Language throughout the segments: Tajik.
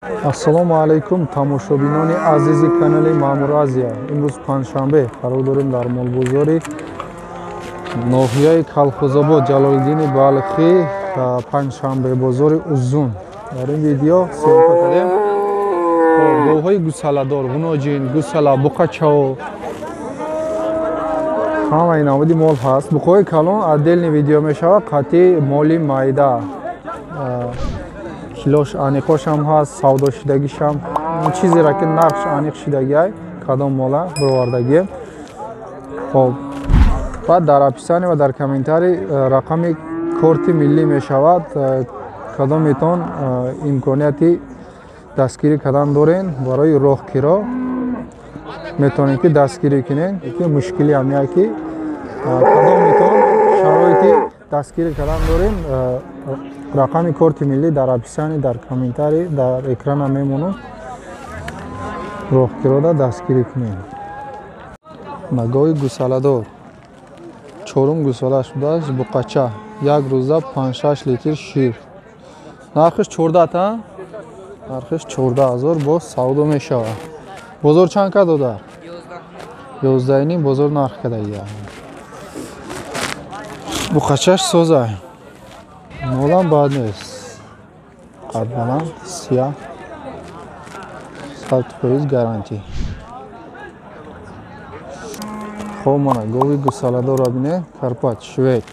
Ассалому алайкум тамошобинони азизи канали Маъмур Азия. Имрӯз панҷшанбе қарор дорем дар молбозори ноҳияи Калхозобод Ҷалолиддини Балхӣ, панҷшанбе бозори Узун. Дар ин видео съёмка кардем говҳои гусаладор, ғуноҷин, гусала, буқачао, ҳамаи намуди мол ҳаст. Буқаҳои калон отдельный видео мешавад, қатъи моли майда. Килош аниқошам ҳаст, савдошидагишам, чизеро ки нархш аниқ шидагиай, кадом мола бировардагие. Хоб, баъд дар описание ва дар комментарий рақами корти миллӣ мешавад. Кадометон имконияти дастгирӣ кардан дорен барои роҳкиро, метавонед ки дастгирӣ кунед. Мушкили ҳамия ки кадометон шароити дастгирӣ кардан дорем, рақами корти миллӣ дар описание, дар комментарий, дар экрана мемонад, роҳкирода дастгирӣ кунед. Гови гусаладор чорум гусала шудааст, буқача, як рӯза 5-6 литр шир. Нархиш 14 та? Нархиш 14 000 боз савдо мешавад. Бозор чанд ка додар? 11,5 бозор нарх кардагия. Буқачаш соза. Молам бад нест. Қад баланд, сия. 100% гарантӣ. Хоб, мана гови гусаладорро бинед, Карпат, швед.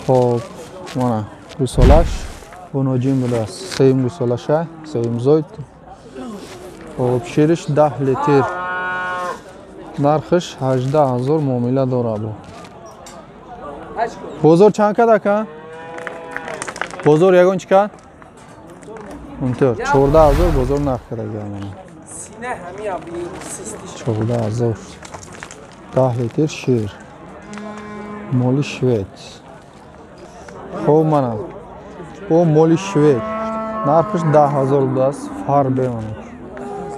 Хоб, мана гусалаш буноҷин будааст. Сеюм гусалаша, сеюм зоид. Хоб, шириш 10 литр. Нархиш 18 000 муомила дорад. Бозор чанд кад ака? Бозор ягон чӣ кад? Унтур 14 000 бозор нарх кардагиам. 14 000. 10 литр шир. Моли швед. Хоб, мана о моли швед. Нархиш 10 000 будааст, фарбе мана.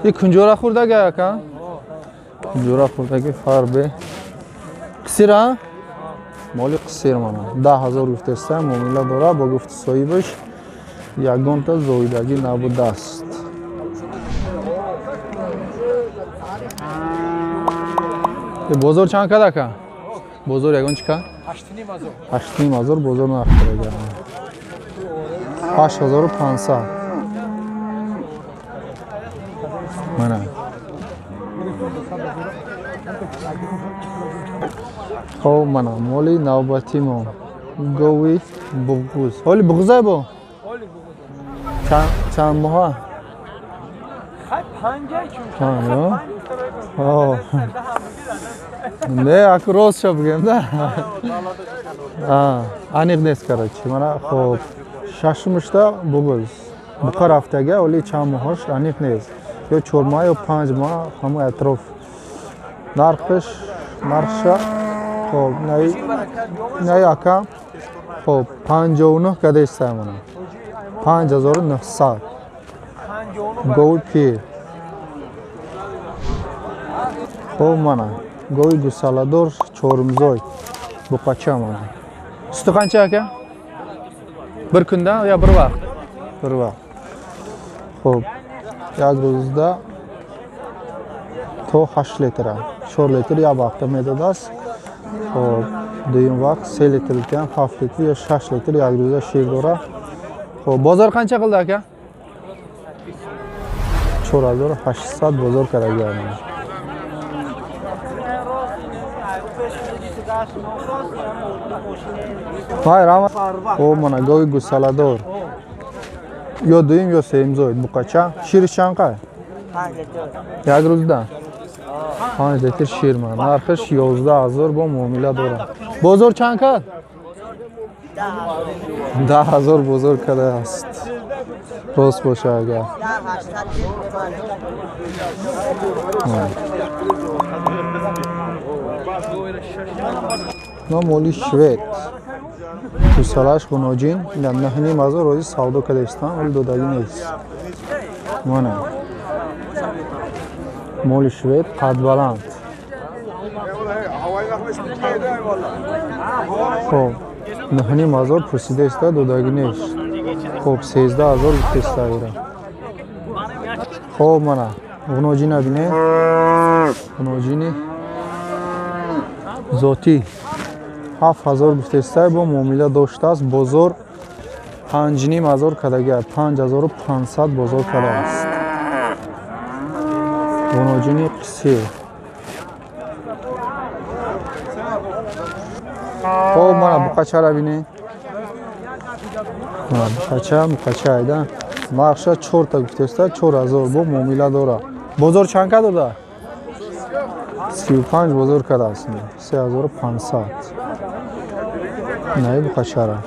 И кунҷора хӯрдаги ака? Кунҷора хӯрдаги фарбе. Қисира? Моли қисир мана. 10 000 гуфтеста, муомила дора, бо гуфти соҳибаш ягонта зоидагӣ набудааст. Бозор чанд кад ака? Бозор ягон чӣ кад? 8,5 000 бозор нарх кардага. 8500. Мана. Хоб, мана моли навбатимо. Гови буғуз. Ҳоли буғузай бо? Чанд моҳа? Панҷ. Не, аку ростша бигем да. Аниқ нест, короче. Мана хоб, шашумушта буғуз. Буқа рафтага, оли чанд моҳаш аниқ нест. Ё 4 моҳ ё 5 моҳ, ҳамон атроф. Нархиш, нархша хоб, наи ака хоб 59 кадеста мана. 5900. Гови пир. Хоб, мана гови гусаладор чорумзой буқача мана. Сути қанча ака? Bir kunda yo bir vaqt? Bir vaqt. Хоб, як рӯзда то 8 литр, 4 литр як вақта медодааст. Хоб, дуюм вақт 3 литр ҳам 7 литр ё 6 литр як рӯза шир дорад. Хоб, бозор қанча қилди ака? 4800 бозор кардагиам. Вай, рама. Хоб, мана гови гусаладор. Ё дуюм ё сеюм зоид буқача. Шириш чанд қай? Як рӯзда 5 литр шир мана. Нархиш 11 000 бо муомила дорад. Бозор чанд кад? 10 000 бозор кардааст. Рост боша агар. Но моли швед. Гусалаш ғуноҷин, 9,5 000 рози савдо кардаистан, вале додагӣ нест. Мана. Моли швед қадбаланд. Хоб, 9,5 000 пурсидаиста, додагӣ нест. Хоб, 13 000 гуфтеста ира. Хоб мана ғуноҷина бинед. Ғуноҷини зотӣ 7000 гуфтестай бо муомила доштааст. Бозор 5500 кадагия, 5500 бозор кадааст. Ғуноҷини қисир. Хоб мана буқачара бинед. Буқача, буқача айда. Нархша 4та гуфтеста, 4000 бо муомила дора. Бозор чанд ка дода? 35 бозор кадааст. 3500. Наи буқачара.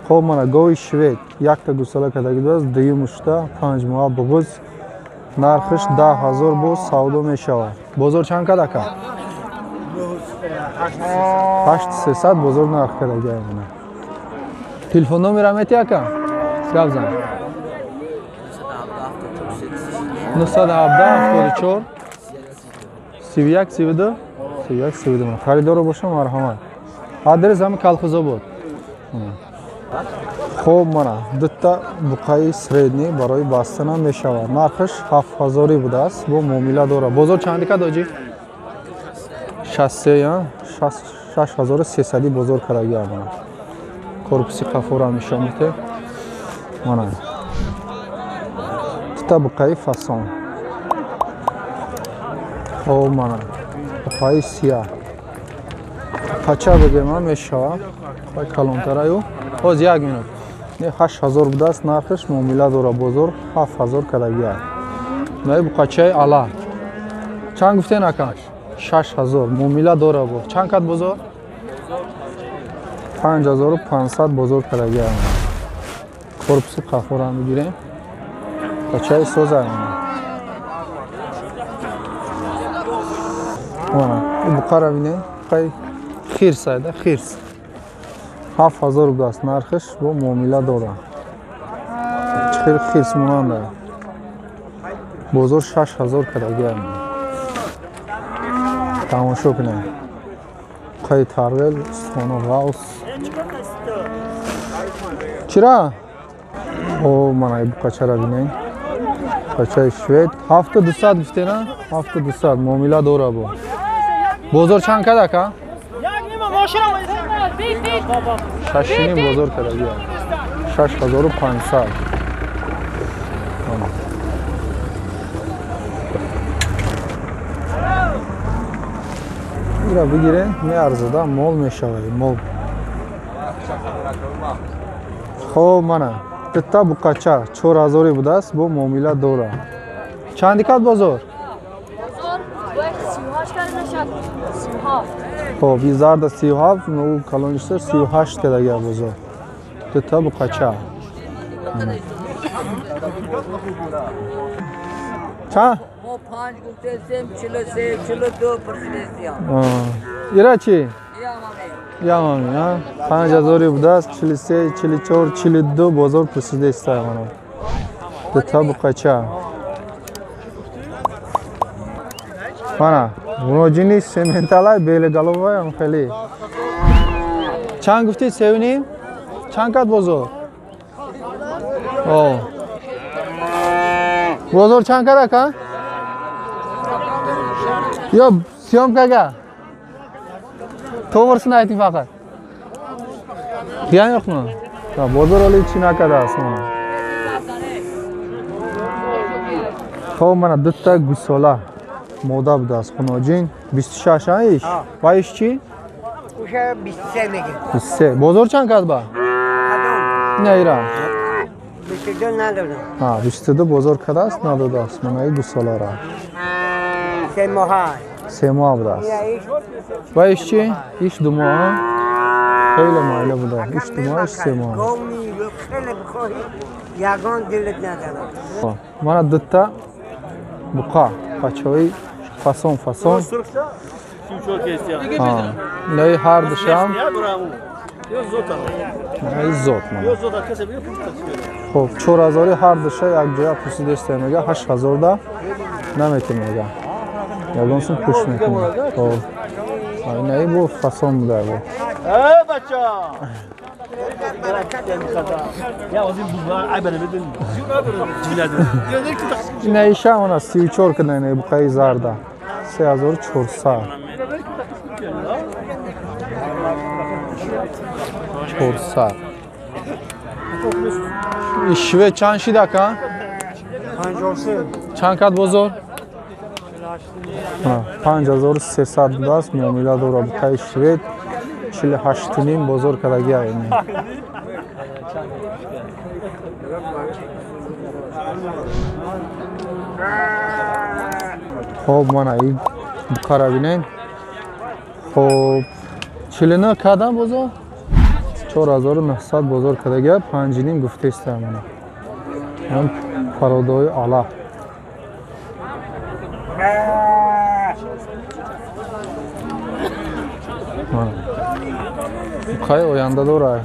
Хоб мана гови швед якта гусала кадаги будааст, дуюмушта 5 моҳа буғуз. Нархиш 10000 боз савдо мешавад. Бозор чанд када ка? 8300 бозор нарх кадаги мана. Телефон номера мети ака? Гап зан. 917 74 31 32 31 32. Харидоро боша марҳамат. Адрес ҳами Колхозобод. Хоб мана дута буқаи средний барои бастана мешавад. Нархаш 7000 будааст, бо муомила дорад. Бозор чанди кад оҷи? 63, 6300 бозор кардагиа мана. Корпуси қафора нишон медиҳад. Мана дута буқаи фасон. Хоб мана буқаи сиёҳ. Пача бигем мешавад. Буқаи калонтараю. Ҳоз як минут. 8000 будааст нархаш, муомила дорад. Бозор 7000 кардагиа. Наи буқачаи ала. Чанд гуфтен ака? 6000 муомила дорад. Чанд кад бозор? 5500 бозор кардагиа. Корпуси қафора мегирем. Бачаи соза. Мана, ин буқара бинед, буқаи хирс айда, хирс. 7000 будааст нархаш, бо муомила дорад. Чӣ хел хирс монанда. Бозор 6000 кардагиа. Тамошо кунед. Буқаи тарвел, устухону ғавс. Чира? О, мана ин буқачара бинед. Буқачаи швед 7200 гуфтена? 7200 муомила дорад бо. Бозор чанд кад ака? 6,5 бозор кардагиа. 6500. Ира бигирен, меарзада, мол мешавад, мол. Хоб мана дута буқача 4000 будааст, бо муомила дорад. Чанди кад бозор? Хоб, и зарда 37, ну калоништа 38 кадагиа бозор. Дута буқача. Чанд? Мо 5 гуфтем, 43, 42 пурсидем. Ира чӣ? Ямами, а? 5000 будааст, 43, 44, 42 бозор пурсидеста мана. Дута буқача. Мана, ғуноҷини сементалай белегаловаям хеле. Чанд гуфтӣ? 3,5? Чанд кад бозор? О. Бозор чанд кад ака? Ё, съёмкага. To'g'risini ayting faqat. Qilgan yo'qmi? Bozor hali hech nakadaaст mana. Xo'p, mana bitta gusola moda budааст xunoҷин 26 а иш. Ва иш чӣ? O'sha 23 мегӣ. 23. Бозор чанд кад ба? Не, ира. 22 надодам. Ha, 22 бозор кадааст, надодааст. Mana ин гусоларо. 3 моҳа. 3 моҳ будааст. Ва иш чӣ? Иш 2 моҳ. Хеле майла буда. Иш 2 моҳ, иш 3 моҳ. Ягон дилат надорад. Mana bitta buqa, qachoi fason fason. Nay har dusham. Nay zot mana. Xo'p, 4000 har dusha як ҷоя пурсидеста мега 8000 да наметем мега. Ягон сум пуш мекунем. Хоб. Инай бу фасон буда бу. Э бача. Ина иша она 34 када ина буқаи зарда. 3400. 400. Швед чанд шид ака? 53. Чанд кад бозор? 5300 будааст муомила дора буқаи швед 48,5 бозор кадаги айни. Хоб мана и буқара бинен. Хоб 49 кадам бозор? 4900 бозор кадаги 5,5 гуфтеста мана. Ам пародои ала. Буқаи оянда дора.